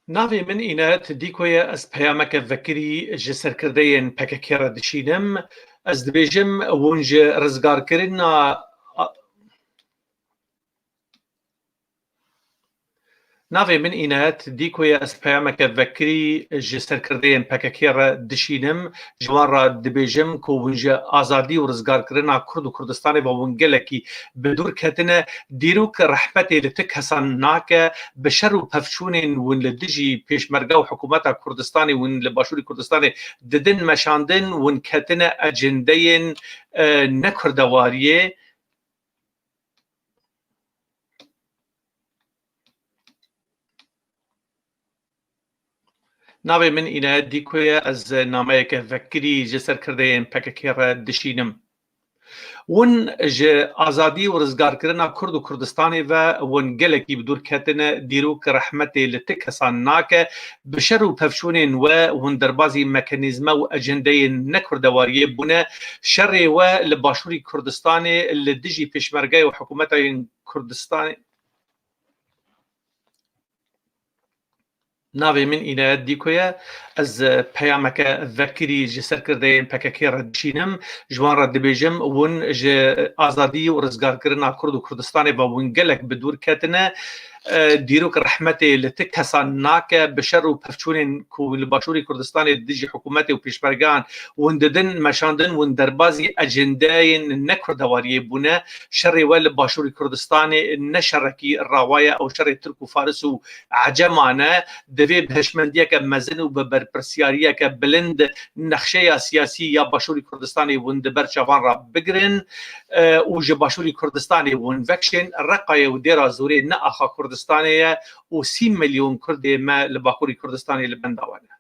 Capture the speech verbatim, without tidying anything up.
Navê min Înayet Dîko ye, ez peyameke vekirî ji serkirdeyên P K K re dişînim. Ez dibêjim, hûn ji rizgarkirina, navê min Înayet Dîko ye, ez peyameke vekirî ji serkirdeyên P K K re dişînim. Ji wan re dibêjim ku hûn ji azadî û rizgarkirina Kurd û Kurdistanê ve hûn gelekî bi dûr ketine. Dîrok rehmetê li ti kesan nake, bi şer û pevçûnên hûn li dijî pêşmerge û hikûmeta Kurdistanê hûn li Başûrî Kurdistanê didin meşandin, hûn ketine ecindeyên, e, nekurdewariyê. Navê min Înayet Dîko ye, ez nameyeke vekirî ji serkirdeyên P K K re dişînim. Hûn ji azadî û rizgarkirina Kurd û Kurdistanê ve hûn gelekî bi dûr ketine, dîrok rehmetê li ti kesan nake, bi şer û pevçûnên we hûn derbazî mekanîzme û ecendeyên nekurdewariyê bûne, şerê we li Başûrî Kurdistanê li dijî pêşmerge û hikûmetên Kurdistanê. Navê min Înayet Dîko ye. Ez, e, peyameke vekirî ji serkirdeyên P K K re dişînim. Ji wan re dibêjim, hûn ji azadî û rizgarkirina Kurd û Kurdistanê ve hûn gelek bi dûr ketine. E, dîrok rehmetê li ti kesan nake, bi şer û pevçûnên ku li Başûrî Kurdistanê dijî hikûmetê û pêşmergeyan hûn didin meşandin, hûn derbazî ecendeyên nekurdewariyê bûne. Şerê we li Başûrî Kurdistanê ne şerekî rawa ye, ew şerê Tirk û Faris û Eceman e. Divê bi hişmendiyeke mezin û bi berpirsiyariyeke bilind nexşeya siyasî ya Başûrî Kurdistanê hûn di ber çavan re bigirin, e, û ji Başûrî Kurdistanê hûn vekişên. Reqayê û Dêra Zorê ne axa Kurdistanê ye û sî milyon Kurdê me li Bakurî Kurdistanê li benda we ne.